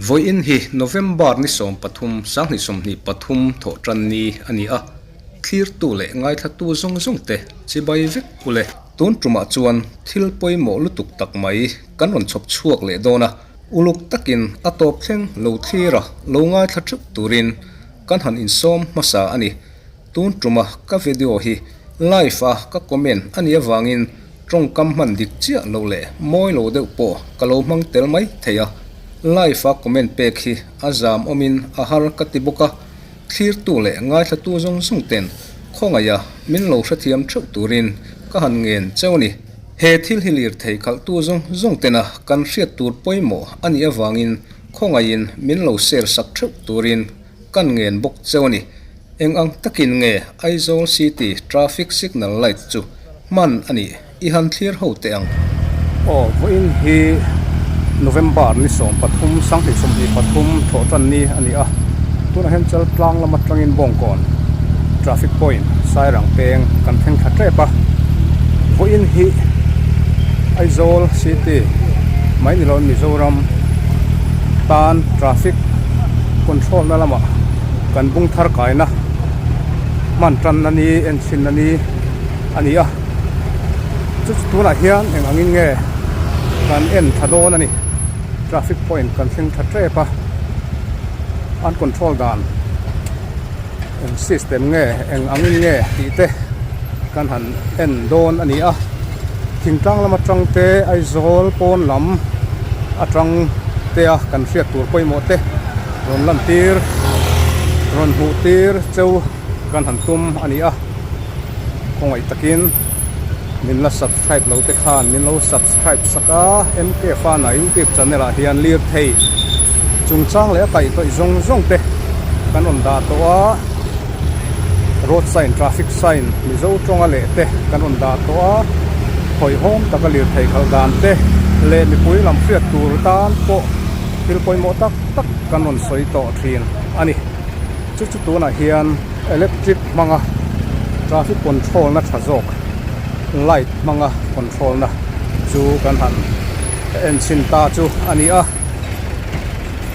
Vawiin hi November ni 13, 2023 thawh tan ni a ni a, thlirtu leh ngaithlatu zawng zawng te chibai vek ule. Tun tumah chuan thil pawimawh lutuk tak mai kan rawn chhawp chhuak leh dawn a, uluk takin a tawp thleng lo thlir a, lo ngaithla theuh turin kan han insawm hmasa a ni. Tun tuma ka video hi live a ka comment a nih avangin tawngkam hman dik chiah lo leh mawi lo deuh pawh ka lo hmang tel mai thei a, live a comment pek hi a zam awmin a har ka ti bawk a, thlirtu leh ngaithlatu zawng zawng ten khawngaiha min lo hrethiam theuh turin ka han ngen cheu a ni. He thil hi lirthei khalhtu zawng zawng tena kan hriat tur pawimawh a nih avangin khawngaihin min lo share sak theuh turin kan ngen bawk cheu a ni. Eng ang takin nge Aizawl City Traffic Signal Light chu hman a nih i han thlir ho teh ang. Aw, vawiin hi November ni 13, 2023 thawh tan ni a ni a. Tunah hian Chaltlang lam atangin Bawngkawn Traffic Point Sairang peng kan thleng thla tep a. Vawiin hi Aizawl City mai ni loin Mizoram tan Traffic Control na lamah kan bung thar kaina hman tanna ni en chhinna ni a ni a chu chu tunah hian eng angin nge kan en tha dawn a ni traffic point kan thleng tha tep a an control dan eng system nge eng angin nge tih te kan han en dawn a ni a thingtlang lam atang te Aizawl pawn lam atang te a kan hriat tur pawimawh te. Rawn lantir, rawn hmuh tir cheu kan han tum a ni a, khawngaih takin min la subscribe lo te khan min lo subscribe sak a, MK Fana YouTube channel ah hian lirthei chungchang leh a kaihhnawih zawng zawng te kan rawn dah tawh a, road sign, traffic sign Mizo tawnga leh te kan rawn dah tawh a, hawihhawm taka lirthei khalh dan te leh mipui lam hriat tur tan pawh. Thil pawimawh tak tak kan rawn sawi tawh thin a ni. Chu chu tunah hian electric hmanga traffic control na tha zawk light hmanga control na chu kan han en chhin ta chu a ni a.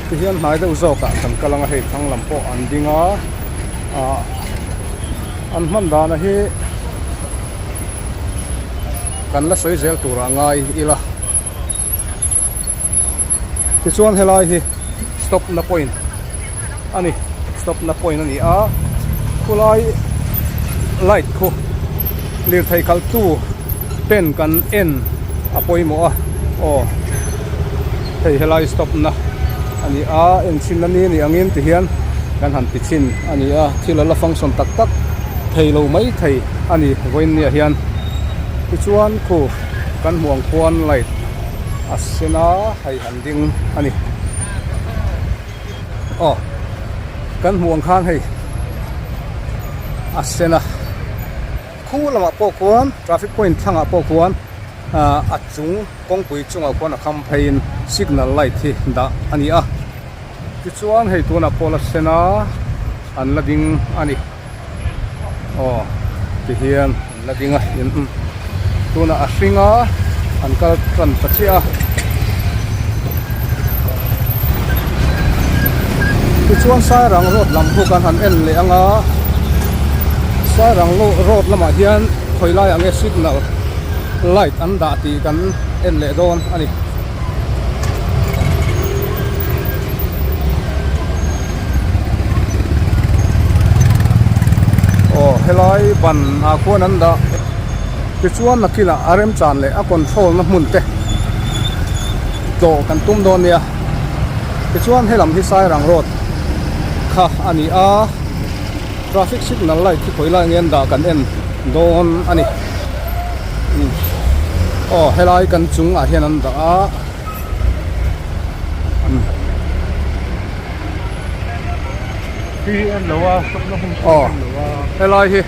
Tihian hnai deuh zawkah kan kal ang a hei thlang lam pawh an ding a ah an hman dana hi kan la sawi zel turah ngai ila. Tichuan helai hi stop na point a ni stop na point a ni a khulai light khu lirthei kal tu ten kan en a pawimawh a aw hei helai stop na a ni a en chhin a ni ni angin ti hian kan han ti chhin a ni a thil a la function tak tak thei lo mai thei a ni vawiin nia hian tichuan khu kan hmuh ang khuan light a sen a hei an ding a ni aw kan hmuh ang khan hei a sen a khu lamah pawh khuan traffic point thlangah pawh khuan ah a chung kawngpui chungah khuan a kham pheiin signal light hi dah a ni a tichuan hei tunah pawh la sen a an la ding a ni. Aw tihian an la ding a in tunah a hring a an kal tan ta chiah a tichuan Sairang road lam khu kan han en leh ang a Sairang road lamah hian khawi laiah nge signal light an dah tih kan en leh dawn a ni. Aw helai ban ah khuan an dah tichuan nakinah a remchan leh a control na hmun te tlawh kan tum dawn nia tichuan helam hi Sairang road kha a ni a traffic signal light hi khawi lai nge an dah kan en dawn a ni aw helai kan chung ah hian an dah a. Aw helai hi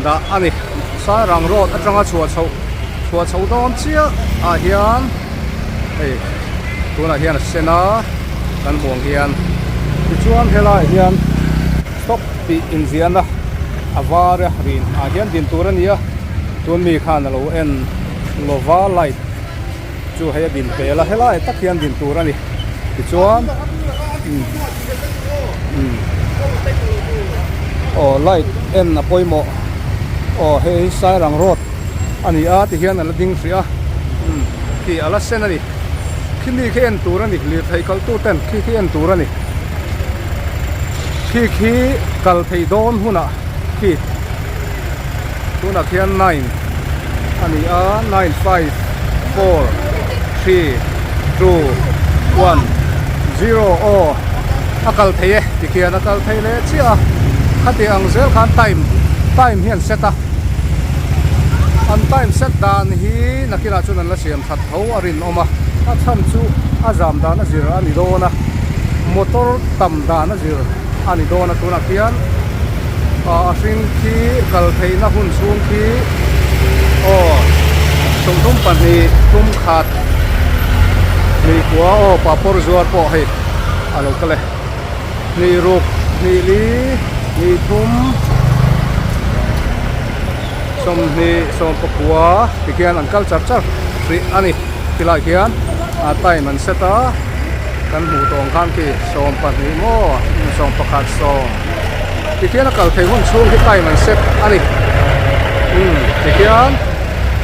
dah a ni Sairang road atanga chhuah chhoh chhuah chhoh dawn chiah ah hian hei tunah hian a sen a kan hmuh ang hian tichuan helaiah hian stop tih inziahna a var a rin ah hian din tur a ni a. Tun mi khan a lo en lova light chu hei a din pel a helai tak hian din tur a ni tichuan umm umm aw light en a pawimawh aw hei Sairang road a ni a tihian a la ding hrih a umm khi a la sen a ni khi mi khi en tur a ni lirthei kal tu ten khi khi en tur a ni khi khi kal thei dawn hunah khi. Tunah khian nine a ni a, nine five four three two one zero aw a kal thei e tikhian a kal thei leh chiah a khati ang zel khan time time hi an set a an time set dan hi nakinah chuan an la siam that tho a rinawm a a chhan chu a zam dan a zir a ni dawn a motor tam dan a zir a ni dawn a tunah khian ah a hring khi kal theihna hun chhung khi aw 32 tum khat hnih kua aw papawr zuar pawh hei a lo kal e hnih ruk hnih li hnih thum 20 19 tikhian an kal char char hrih a ni tilai khian a time an set a kan hmuh tawh ang khan khi 12 maw 11 sawm tikhian a kal thei hun chhung khi time an set a ni umm tikhian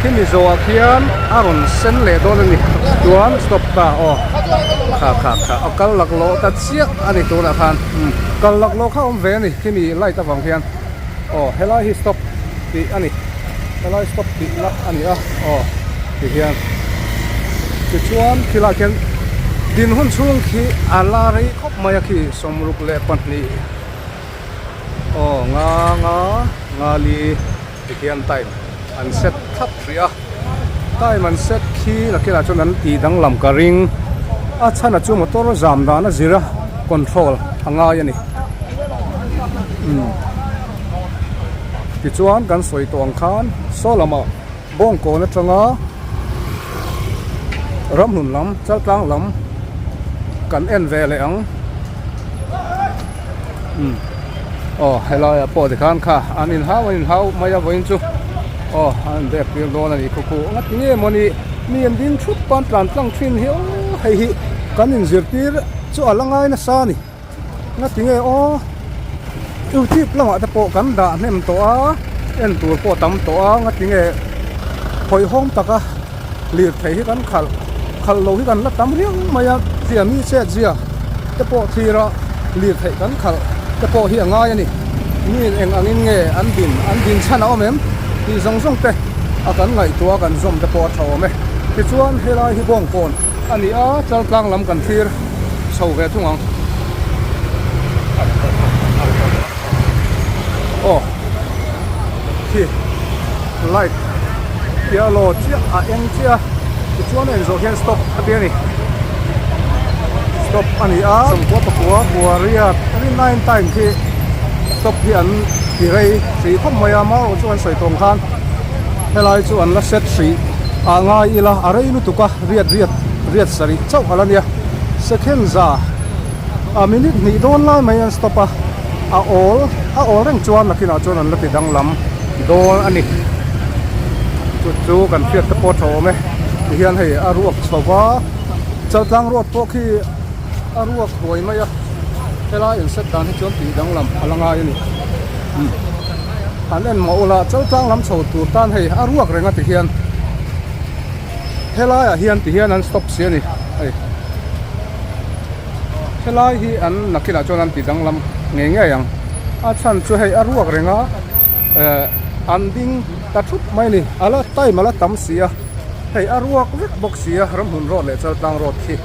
khimi zawhah khian a rawn sen leh dawn a ni chuan stop ta aw kha kha kha a kal laklawh ta chiah a ni tunah khan umm kal laklawh kha a awm ve a ni khimi light avang hian aw helai hi stop tih a ni helai stop tih na a ni a aw ti hian tichuan khilaiah khian din hun chhung khi a la rei khawp mai a khi 62 aw nga nga nga li ti khian time an set thlap hrih a time an set khi nakinah chuan an tih danglam ka ring a chhan a chu motor zam dan a zir a control a ngai a ni umm tichuan kan sawi tawh ang khan saw lamah bawngkawn atanga ramhlun lam chaltlang lam kan en ve leh ang umm aw helai ah pawh tikhan kha an inhau an inhau mai a vawiin chu aw an inbiak tir dawn a nih khaw khuh ngati nge mawni mi an ding thup a an tlan tlang thin hi aw hei hi kan inzirtir chu a la ngai nasa a ni ngati nge aw youtube lamah te pawh kan dah hnem tawh a en tur pawh a tam tawh a ngati nge hawihhawm taka lirthei hi kan khalh khalh lo hi kan la tam riau mai a zia mi chet zia te pawh thlir a lirtheih kan khalh te pawh hi a ngai a ni mi eng angin nge an din an din chhan a awm em tih zawng zawng te a kan ngaihtuah a kan zawm te pawh a tha awm e tichuan helai hi bawngkawn a ni a chaltlang lam kan thlir chho ve thung ang aw khi light yellow chiah a eng chiah a tichuan a inzawh hian stop a ti a ni stop a ni a 99 kua riat 9 time khi stop hi an ti rei hrih khawp mai a marawh chu an sawi tawng khan helai chu an la set hrih ah ngai ila a rei lutuk a riat riat riat sarih chauh a la nia second za a minute hnih dawn lai mai an stop a a awl a awl reng chuan nakinah chuan an la ti danglam dawn a ni chu chu kan hriat te pawh a tha awm e tihian hei a ruak chho va chaltlang road pawh khi a ruak huai mai a helai in set dan hi chuan tih danglam a la ngai a ni umm han en mah ula chaltlang lam chho tur tan hei a ruak reng a tihian. Helaiah hian ti hian an stop si a ni hei helai hi an nakinah chuan an ti danglam ngei ngei ang a chhan chu hei a ruak reng a eh an ding ta thup mai a ni a la time a la tam si a hei a ruak vek bawk si a ramhmun road leh chaltlang road khi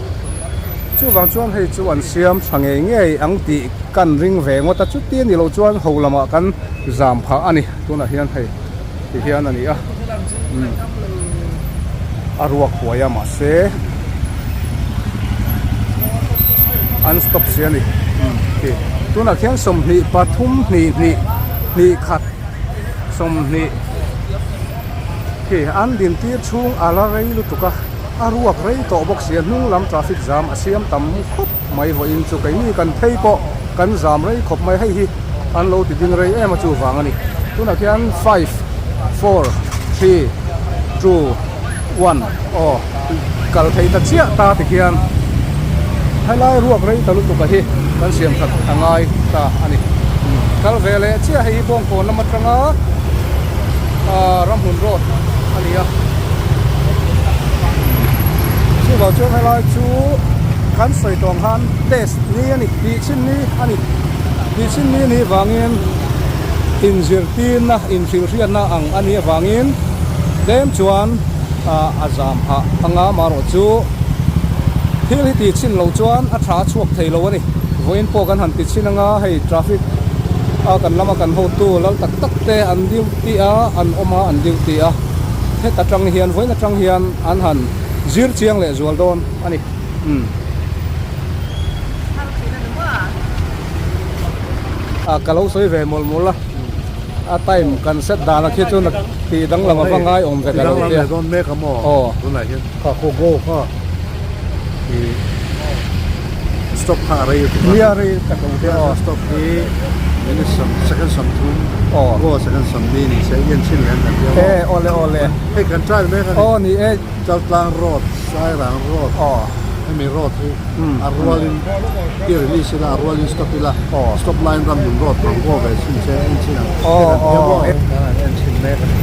chuvang chuan hei chu an siam tha ngei ngei ang tih kan ring ve ngawt a chuti a ni loh chuan ho lamah kan zam phah a ni tunah hian hei. Ti hian a ni a umm a ruak huai a mahse an stop si a ni umm khi tunah khian 23 hnih hnih hnih khat 20 khi an din tir chhung a la rei lutuk a a ruak rei tawh bawk si a hnung lam traffic jam a siam tam khawp mai vawiin chu keini kan phei pawh kan zam rei khawp mai hei hi. An lo ti ding rei em a chuvang a ni. Tunah khian five, four, Three, two, one aw kal thei ta chiah ta tikhian helai ruak rei ta lutuk a hi kan siam that a ngai ta a ni. Kal ve leh chiah hei hi Bawngkawn lam atanga ah Ramhmun road a ni a. Chuvang chuan helai chu kan sawi tawh ang khan test ni a ni, tihchhin ni a ni. Tihchhin ni a nih vangin inzirtirna, inhrilhriatna ang a nih avangin tlem chuan a zam phah anga amaherawh chu thil hi tihchhin loh chuan a tha a chhuak thei lo a ni. Vawiin pawh kan han tichhin anga hei traffic a kan lama kan hotu lal tak tak te an duty a, an awm a an duty a, heta tang hian vawiin atang hian an han zir chiang leh zual dawn a ni. Umm. A ka lo sawi ve mawlh mawlh a, a time kan set dan a khi chu na tih danglam a va ngai awm ve ka lo tia. Aw. Kha khaw go kha i stop kha a rei lutuk a. Nia rei tak lo te aw. Stop hi minute sawm second 30 aw go second 40 ni se i en chin leh an kan tia maw. E awle awle. Hei kan trial mek a ni. Aw ni e. Chaltlang road, Sairang road hemi road hi a rualin i release ila a rualin stop ila stop line Ramhmun road pang go ve chin se en chin ang hei kan tia maw. Kan han en chin mek a ni.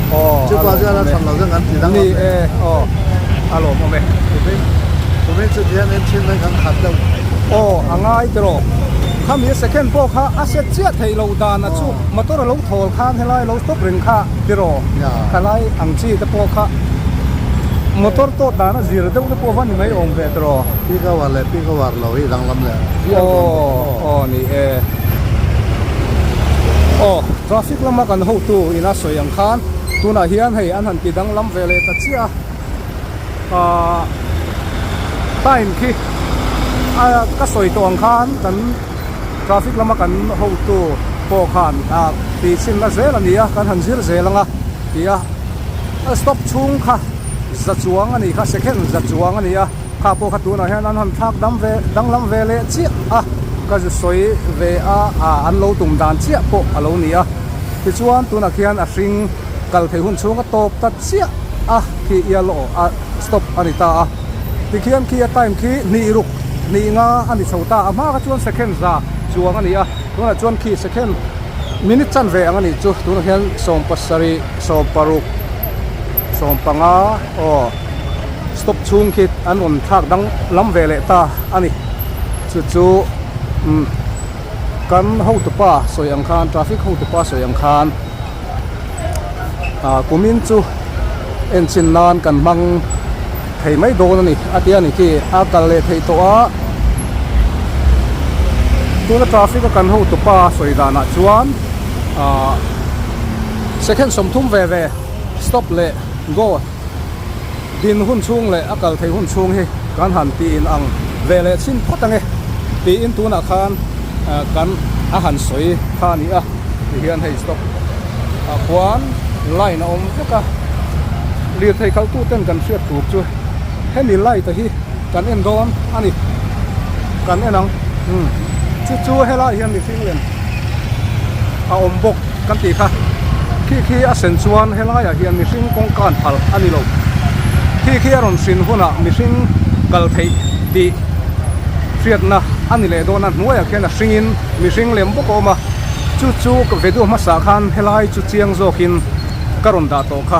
Chupa chuan a than lo chuan kan ti dang lam leh. A lawmawm e. Kumin chu tihian en chin mai kan khat deuh. Aw a ngai tiraw. Khami a second pawh kha a set chiah theih loh dan a chu motor a lo thawl khan helai lo stop reng kha tiraw. Khalai ang chi te pawh kha motor tawt dan a zir deuh te pawh va ni mai awm ve tiraw. Peak hour leh peak hour lo hi danglam leh viau dawn bawk a maw. Aw ni e. Aw traffic lama kan hotu ina sawi ang khan tunah hian hei an han ti danglam ve leh ta chiah a. Ahh time khi a ka sawi tawh ang khan kan traffic lama kan hotu pawh khan ah tih chhinna zel a ni a kan han zir zel ang a ti a a stop chhung kha za chuang a nih kha second za chuang a ni a kha pawh kha tunah hian an han thlak dam ve danglam ve leh chiah a ka zu sawi ve a ah an lo tum dan chiah pawh a lo ni a tichuan tunah khian a hring kal theih hun chhung a tawp ta chiah a khi yellow a stop a ni ta a tikhian khi a time khi hnih ruk hnih nga a ni chho ta a hma kha chuan second za chuang a ni a tunah chuan khi second minute chanve ang a nih chu tunah hian 17 16 15 aw stop chhung khi an rawn thlak dang lam ve leh ta a ni chu chu umm kan hotupa sawi ang khan traffic hotupa sawi ang khan. Ah kumin chu enchin nan kan hmang thei mai dawn a ni a tia ni khi a kal leh theih tawh a tuna traffic a kan hotupa sawi danah chuan ah second 30 ve ve stop leh go din hun chhung leh a kal theih hun chhung hi kan han tih in ang ve leh chhin phawt ange tiin tunah khan kan a han sawi kha a ni a ti hian hei stop ah khuan line a awm vek a lirthei khalh tu ten kan hriat tur chu hemi light a hi kan en dawn a ni kan en ang umm chu chu helai hian mihring lem a awm bawk kan tih kha khi khi a sen chuan helaiah hian mihring kawngkan phalh a ni lo khi khi a rawn hrin hunah mihring kal theih tih hriatna a ni leh dawn a hnuaiah khian a hringin mihring lem bawk a awm a chu chu ka video hmasa khan helai chu chiang zawkin ka rawn dah tawh kha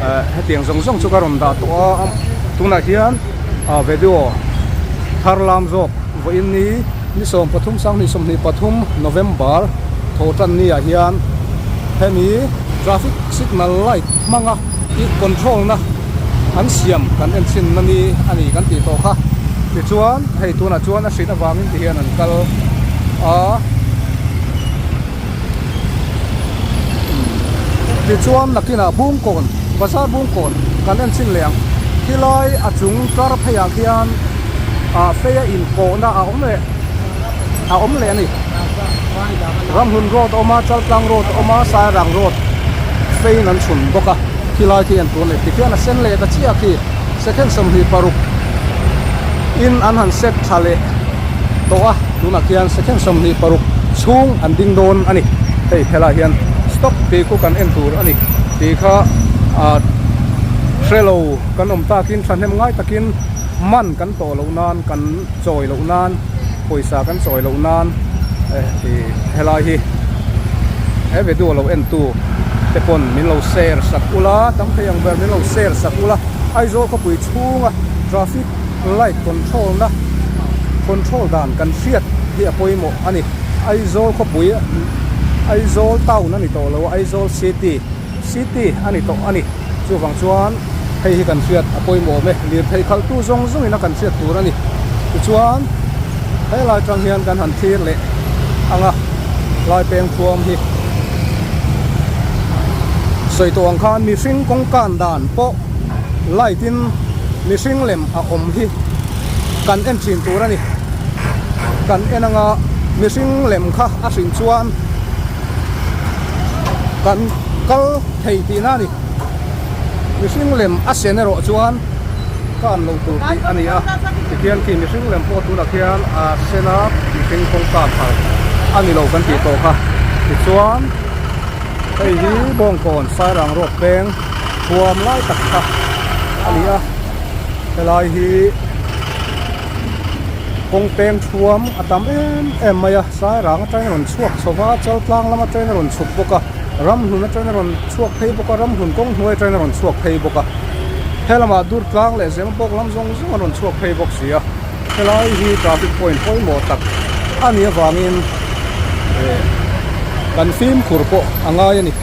eh hetiang zawng zawng chu ka rawn dah tawh a tunah hian ah video thar lam zawk vawiin ni. Ni 13 2023 November tho tan ni ah hian hemi traffic signal light hmanga ih control na an siam kan en chhin na ni a ni kan tih tawh kha. Tichuan hei tunah chuan a hrin avangin ti hian an kal a. Tichuan nakinah Bungkawn bazar Bungkawn kan en chhin leh ang. Khilai a chung tlar pheiah khian ah fei a inkawhna a awm leh a awm leh a ni. Ramhlun road a awm a, Chaltlang road a awm a, Sairang road feiin an chhun bawk a. Khilai khi an tun leh tikhian a sen leh ta chiah khi second 26 in an han set tha leh tawh a tunah khian second 26 chhung an ding dawn a ni hei helaiah hian stop tih khu kan en tur a ni tih kha Ah hrelo kan awm takin thahnem ngai takin man kan tawh loh nan kan chawi loh nan pawisa kan chawi loh nan eh ih helai hi he video lo en tu te pawn min lo share sak ula tam thei ang ber min lo share sak ula Aizawl khawpui chhunga traffic light control na control dan kan hriat hi a pawimawh a ni Aizawl khawpui Aizawl town a ni tawh lo a Aizawl city. City a ni tawh a ni. Chuvang chuan hei hi kan hriat a pawimawh awm e. Lirthei khalhtu zawng zawngin a kan hriat tur a ni. Tichuan helai atang hian kan han thlir leh ang a, lai peng thuam hi sawi tawh ang khan mihring kawng kan dan pawh light in mihring lem a awm hi kan en thin tur a ni. Kan en anga mihring lem kha a hrin chuan. Kan kal thei tihna a ni. Mihring lem a sen erawh chuan ka an lo tur tih a ni a. Tikhian khi mihring lem pawh tunah khian a sen a, mihring kawngka phal a ni lo kan tih tawh kha. Tichuan hei hi Bawngkawn Sairang Road peng thuam lai tak kha a ni a. Helai hi. Kawng peng thuam a tam em em mai a, Sairang atangin a rawn chhuak chho va, Chaltlang lam atangin a rawn chhuk bawk a, Ramhlun atangin a rawn chhuak phei bawk a, Ramhlun kawng hnuai atangin a rawn chhuak phei bawk a, helamah Durtlang leh Zemabawk lam zawng zawng an rawn chhuak phei bawk si a, helai hi traffic point pawimawh tak a nih avangin eh kan fimkhur pawh a ngai a ni.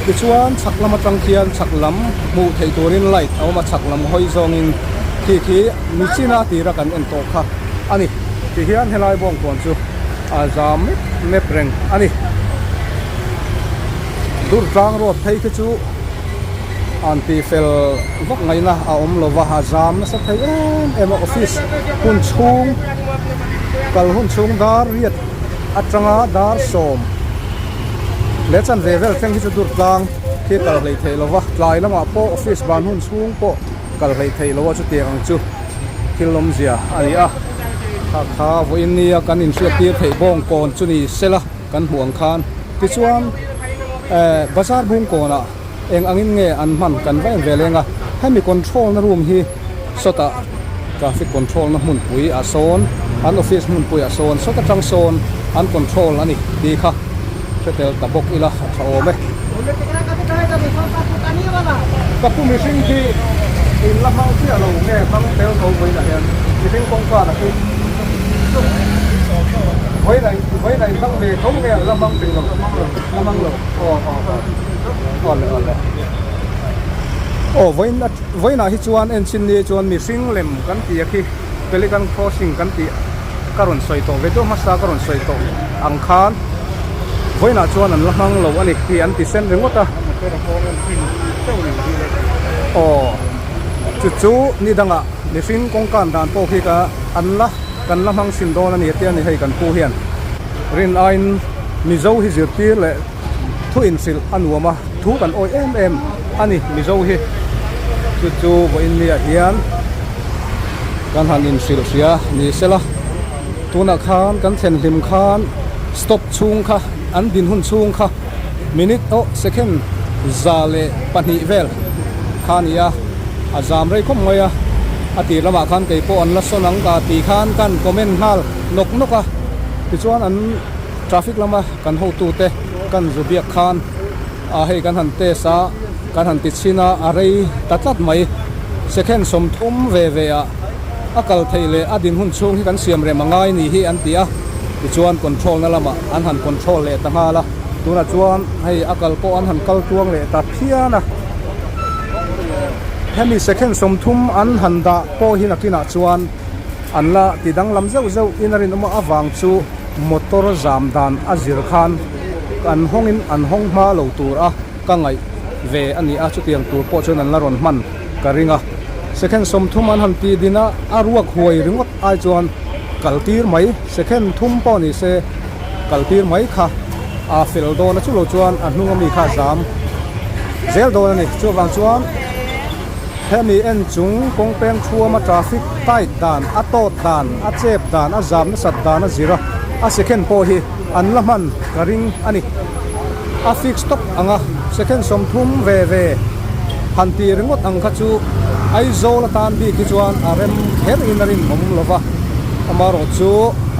Tichuan chhak lam atang khian chhak lam hmuh theih turin light a awm a, chhak lam hawi zawngin khi khi michina tira kan en tawh kha a ni. Tihian helai bawngkawn chu a zam mep mep reng a ni. Durtlang road phei khi chu an tih fel vak ngaihna a awm lo va, a zam nasa thei em em a, office hun chhung kal hun chhung dar riat atanga dar sawm leh chanve vel thleng hi chu dur tlang khi kal hleih theih lo va, tlai lamah pawh office ban hun chhung pawh kal hleih theih lo a chutiang ang chu thil awmzia a ni a, kha kha vawiin nia kan inhriat tir theih bawngkawn chu ni sela kan hmuh ang khan tichuan eh bazar bungkawnah Eng angin nge an hman kan va en ve leng a, hemi control na room hi sawtah traffic control na hmunpui ah sawn an office hmunpui ah sawn sawt atang sawn an control a ni tih kha hre tel ta bawk ila a tha awm e. Ka pu mihring hi in la hmang chiah lo nge hmang tel tho vawiinah hian mihring kawngka na khi vawiinah vawiinah in hmang ve tho nge an la hmang thei lo la hmang lo aw aw aw. Awle awle. Aw vawiin vawiinah hi chuan enchin ni chuan mihring lem kan tih a khi pelican crossing kan tih ka rawn sawi tawh video hmasa ka rawn sawi tawh ang khan vawiinah chuan an la hmang lo a ni tih an ti sen ringawt a. Aw chu chu ni dangah mihring kawngkan dan pawh khi ka an la kan la hmang chhin dawn a ni tia ni hei kan pu hian rin aiin Mizo hi zirtir leh Thu inhrilh a nuam a, thu kan awih em em a ni Mizo hi. Chu chu vawiin niah hian kan han inhrilh hria ni sela. Tunah khan kan thlen hlim khan stop chhung kha an din hun chhung kha minute aw second 102 vel kha a ni a, a zam rei khawp mai a. A tir lamah khan kei pawh an la sawn ang ka tih khan kan comment nghal nawk nawk a, tichuan an. Traffic lama kan hotute kan zu biak khan ah hei kan han test a, kan han ti chhin a, a rei ta tlat mai. Second 30 ve ve ah a kal theih leh a din hun chhung hi kan siam rem a ngai ni hi an ti a, tichuan control na lamah an han control leh ta nghal a, tunah chuan hei a kal pawh an han kal tluang leh ta phian a. Hemi second 30 an han dah pawh hi nakinah chuan an la ti danglam zeuh zeuh in a rinawm avang chu. Motor zam dan a zir khan an hawngin an hawng hma lo tur a ka ngaih ve a ni a, chutiang tur pawh chuan an la rawn hman ka ring a. Second 30 an han tih din a, a ruak huai ringawt ai chuan kal tir mai, second thum pawh ni se kal tir mai kha a fel dawn a, chu lo chuan a hnung ami kha a zam zel dawn a ni. Chuvang chuan. Hemi en chung kawng peng thuama traffic tight dan, a tawt dan, a chep dan, a zam nasat dan a zir a, a second pawh hi an la hman ka ring a ni. A fix tawp ang a, second 30 ve ve Han tih ringawt ang kha chu Aizawl atan bik hi chuan a rem kher in a rinawm lo va, amaherawhchu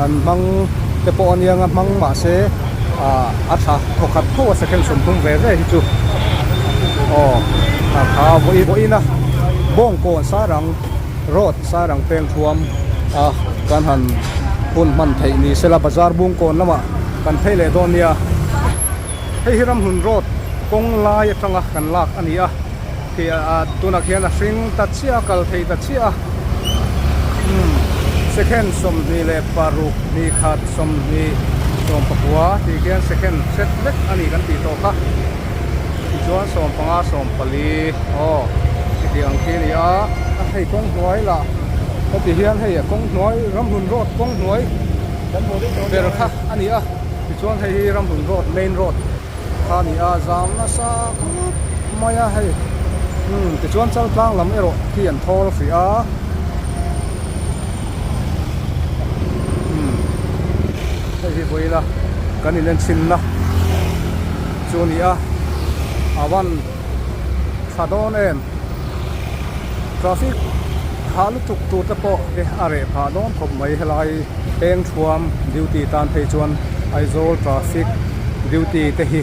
an hmang te pawh a nia nga hmang mahse ah a tha thawkhat tho a second 30 ve ve hi chu aw a kha vawiin a Bawngkawn Sairang road Sairang peng thuam a kan han hun hman theih ni sela bazar Bungkawn lamah kan phei leh dawn nia. Hei hi Ramhlun road kawng lai atanga kan lak a ni a, khi ah tunah khian a hring ta chiah a, kal thei ta chiah a, umm second 26 hnih khat 20 19 tih khian second set vek a ni kan tih tawh kha, tichuan 15 14 aw hetiang ang khi a ni a, hei kawng hnuai lah heti hian hei a kawng hnuai Ramhlun road kawng hnuai ber kha a ni a. Tichuan hei hi Ramhlun road main road kha a ni a, zam nasa khawp mai a hei umm tichuan Chaltlang lam erawh khi an thawl hrih a umm hei hi vawiin a kan inenchhinna chu a ni a, a van tha dawn em traffic hah lutuk tur te pawh hi a reh phah dawn khawp mai helai peng thuam duty tan phei chuan Aizawl traffic duty te hi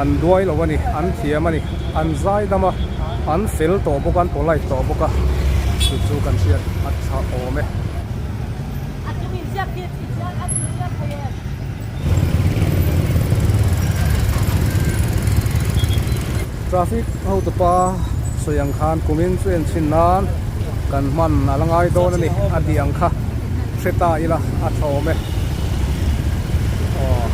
an duai lo a ni an thiam a ni an zai dam a an fel tawh bawk a an polite tawh bawk a chu chu kan hriat a tha awm e. Traffic hotupa sawi ang khan kumin chu en chhin nan kan hman a la ngai dawn a ni a tih ang kha hre ta ila a tha awm e. Aw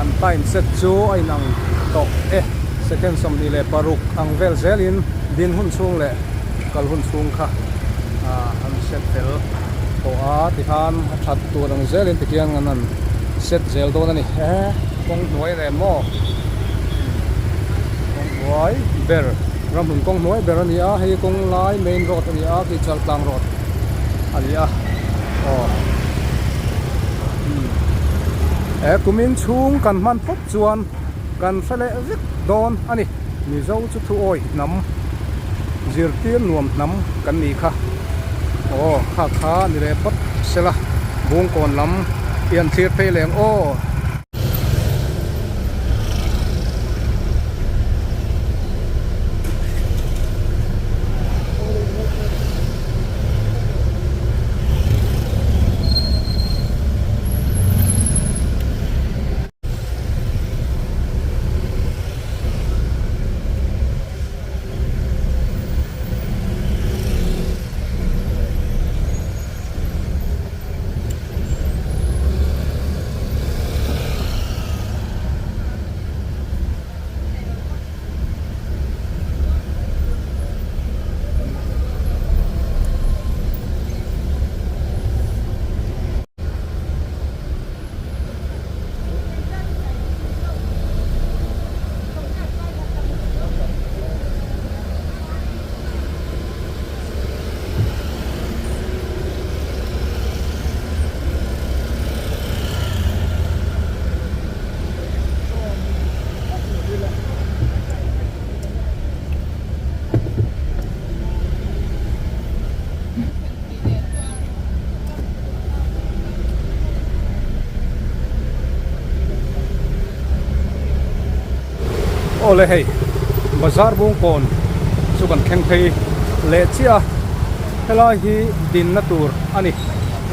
an time set chu a inang tawh e second 26 ang vel zelin din hun chhung leh kal hun chhung kha an set fel tawh a tikhan a that tur ang zelin tikhian an han set zel dawn a ni e kawng hnuai nen maw kawng hnuai ber ramhlun kawng hnuai ber a ni a hei kawng lai main road a ni a khi Chaltlang road a ni a aw e kumin chhung kan hman phawt chuan kan hre leh vek dawn a ni. Mizo chu thuawi hnam, zirtir nuam hnam kan nih kha. Aw, kha kha ni leh phawt sela, Bungkawn lam i han thlir phei leng aw. Awle hei bazar bungkawn chu kan thleng phei leh chiah a helai hi dinna tur a ni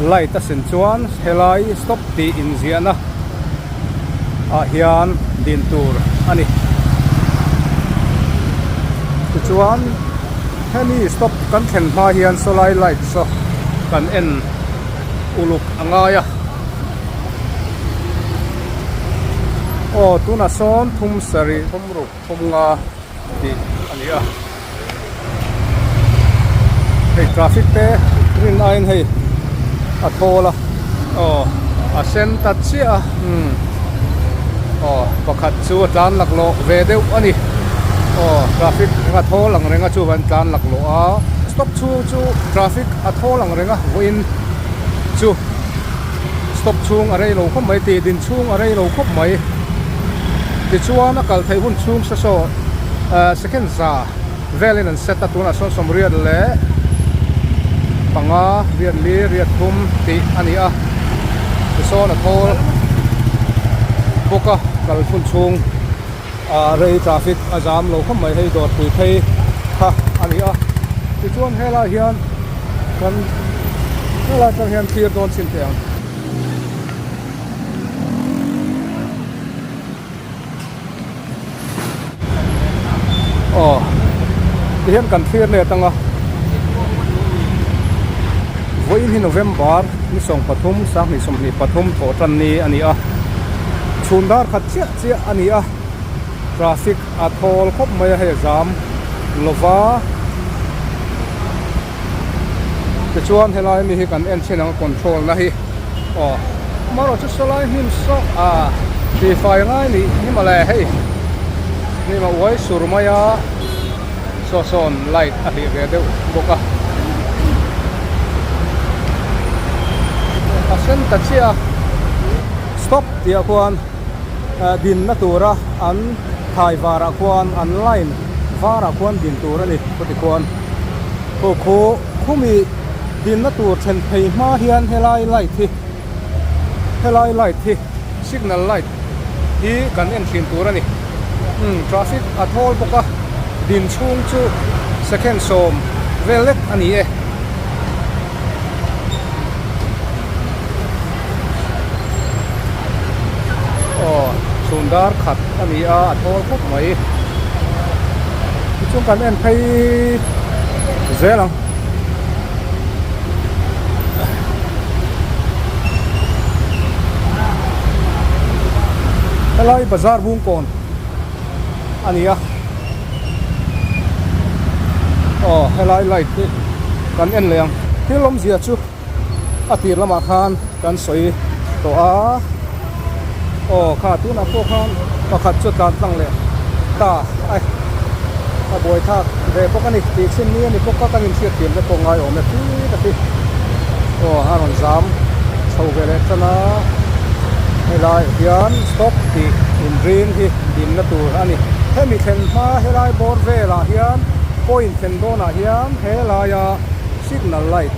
light a sen chuan helai stop tih inziahna ah hian din tur a ni tichuan hemi stop kan thlen hma hian sawlai light saw kan en uluk a ngai a aw tunah sawn thum sarih thum ruk thum nga tih a ni a hei traffic te rin aiin hei a thawl a aw a sen ta chiah a umm aw pakhat chu a tlan laklawh ve deuh a ni aw traffic a thawl ang reng a chuvan tlan laklawh a stop chhung chu traffic a thawl ang reng a vawiin chu stop chhung a rei lo khawp mai tih din chhung a rei lo khawp mai tichuan a kal theih hun chhung se saw. Second za velin an set a tunah sawn sawmriat leh panga riat li riat thum tih a ni a tisawn a thawl bawk a kal hun chhung ah rei traffic a zam lo khawp mai hei dawrpui phei kha a ni a tichuan helaiah hian kan helai atang hian thlir dawn chin teh ang. Aw tihian kan thlir let anga vawiin hi November ni 13 2023 thawh tan ni a ni a chhun dar khat chiah chiah a ni a traffic a thawl khawp mai a hei a zam lova tichuan helai mi hi kan en chhin ang a control na hi aw amaherawh chu sawlai hnim saw ah tihfai ngai nih hi mawle hei hnim a uai sur mai a saw sawn light a hlih ve deuh bawk a a sen ta chiah a stop tih ah khuan dinna tura an thai varah khuan an line varah khuan din tur a ni chuti khuan. Aw khaw khumi dinna tur then phei hma hian helai light hi helai light hi signal light hi kan en thin tur a ni umm traffic a thawl bawk a din chhung chu second sawm vel lek a ni e. Aw chhun dar khat a ni a a thawl khawp mai tichuan kan en phei zel ang. Helai bazar bungkawn a ni a aw helai light hi kan en leh ang thil awmzia chu a tir lamah khan kan sawi tawh a aw kha tunah pawh khan pakhat chu tlan tlang leh ta a a buai thlak ve bawk a ni tih chhin ni a ni bawk a kan inhriat thiam te pawh ngai awm e tih tak hi aw a rawn zam chho ve leh tan a helai ah hian stop tih inring hi dinna tur a ni hemi thlen hma helai bawr velah hian point thlen dawnah hian helaia signal light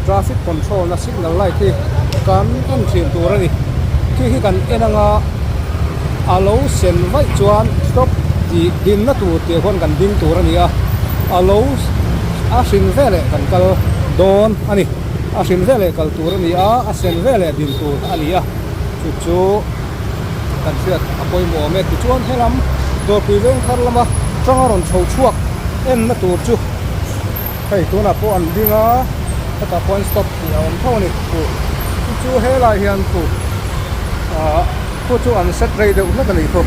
traffic control na signal light hi kan en thin tur a ni khi hi kan en anga a lo sen vaih chuan stop tih dinna tur tih ah khuan kan ding tur a ni a a lo a hrin veleh kan kal dawn a ni a hrin veleh kal tur a ni a a sen veleh din tur a ni a chu chu kan hriat a pawimawh awm e tichuan helam dawrpui veng thar lama tanga rawn chho chhuak enna tur chu. Hei tunah pawh an ding a, hetah pawh stop tih a awm tho a ni khu chu chu helai hian khu ah khu chu an set rei deuh hlek a nih khu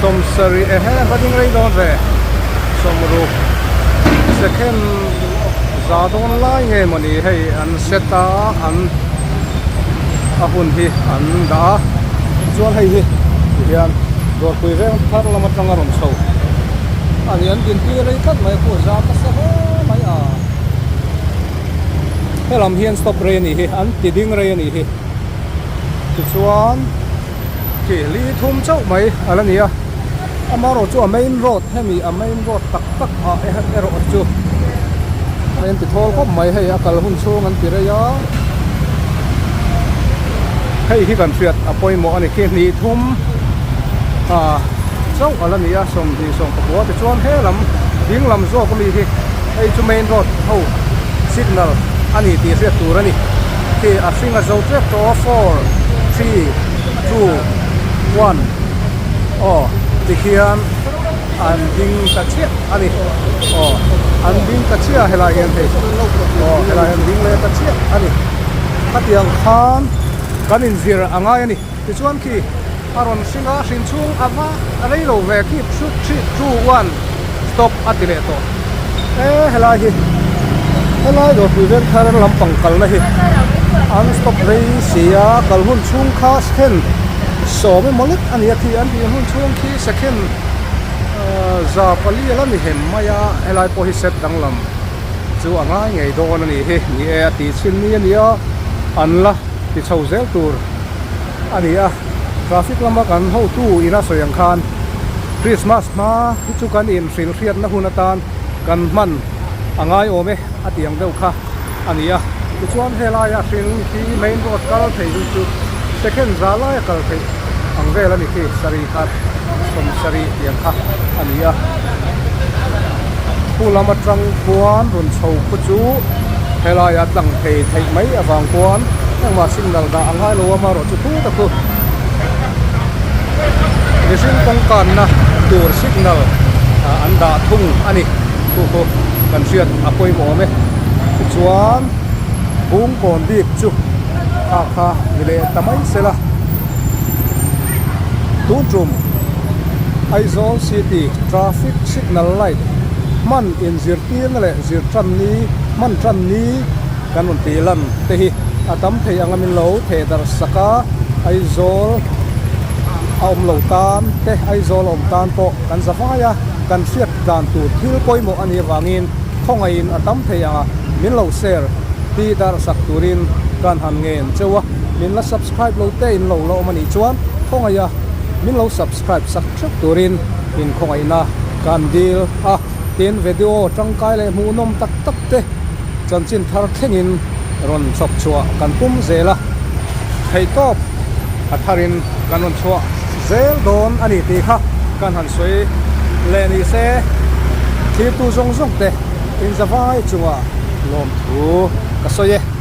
sawmsarih e he va ding rei dawn ve sawmruk second za dawn lai nge mawni hei an set a an a hun hi an dah a tichuan hei hi tihian dawrpui veng thar lam atanga rawn chho a ni an dintir rei tlat mai a khu zam nasa hle mai a helam hian stop rei a nih hi an ti ding rei a nih hi tichuan khi li thum chauh mai a la ni a amaherawh chu a main road hemi a main road tak tak ah erawh chu a inti thawl khawp mai hei a kal hun chhung an ti rei a hei hi kan hriat a pawimawh a ni khi hnih thum ah chauh a la ni a 20 sawmpakua tichuan he lam ding lam zawk ami hi hei chu main road ho signal a ni tih hriat tur a ni khi a hring a zo tep tawh a 4 3 2 1 aw tikhian an ding ta chiah a ni aw an ding ta chiah a helai hian hei aw helai hian ding leh ta chiah a ni khatiang khan kan inzir a ngai a ni tichuan khi a rawn hring a hrin chhung a va rei lo ve khi 3 2 1 stop a ti leh tawh e helai hi helai dawrpui veng thar lampang kalna hi an stop rei si a kal hun chhung kha second sawm emaw lek a ni a khi an tih hun chhung khi second za pali a la ni hem mai a helai pawh hi set danglam chu a ngai ngei dawn a ni hi ni e a tih chhin ni a ni a an la ti chho zel tur a ni a traffic lama kan hotu ina sawi ang khan. Krismas hma hi chu kan inhrilh hriatna hun atan kan hman a ngai awm e a tih ang deuh kha a ni a. Tichuan helaia hring khi main road kal thei hi chu second za laia kal theih ang vel a ni khi sarih khat 70 tiang kha a ni a. Khu lam atang khuan rawn chho khu chu helaia tlang thei theih mai avang khuan engmah signal dah a ngai lo a amaherawhchu chu tak chu mihring kawngkanna tur signal an dah thung a ni chu chu kan hriat a pawimawh awm e tichuan bungkawn bik chu kha kha ni leh ta mai sela tun tum Aizawl city traffic signal light hman inzirtirna leh zir tan ni hman tan ni kan rawn tih lan te hi a tam thei anga min lo theh darh sak a Aizawl a awm lo tan te Aizawl a awm tan pawh kan za vai a kan hriat dan tur thil pawimawh a nih avangin khawngaihin a tam thei anga min lo share tih darh sak turin kan han ngen cheu a min la subscribe lo te in lo la awm a nih chuan khawngaih a min lo subscribe sak theuh turin in khawngaihna kan dil a tin video tangkai leh hmuhnawm tak tak te chanchin thar thlengin rawn chhawp chhuah kan tum zel a theihtawp a tharin kan rawn chhuah zel dawn a ni tih kha kan han sawi leh ni se thirtu zawng zawng te inzavai chungah lawmthu ka sawi e.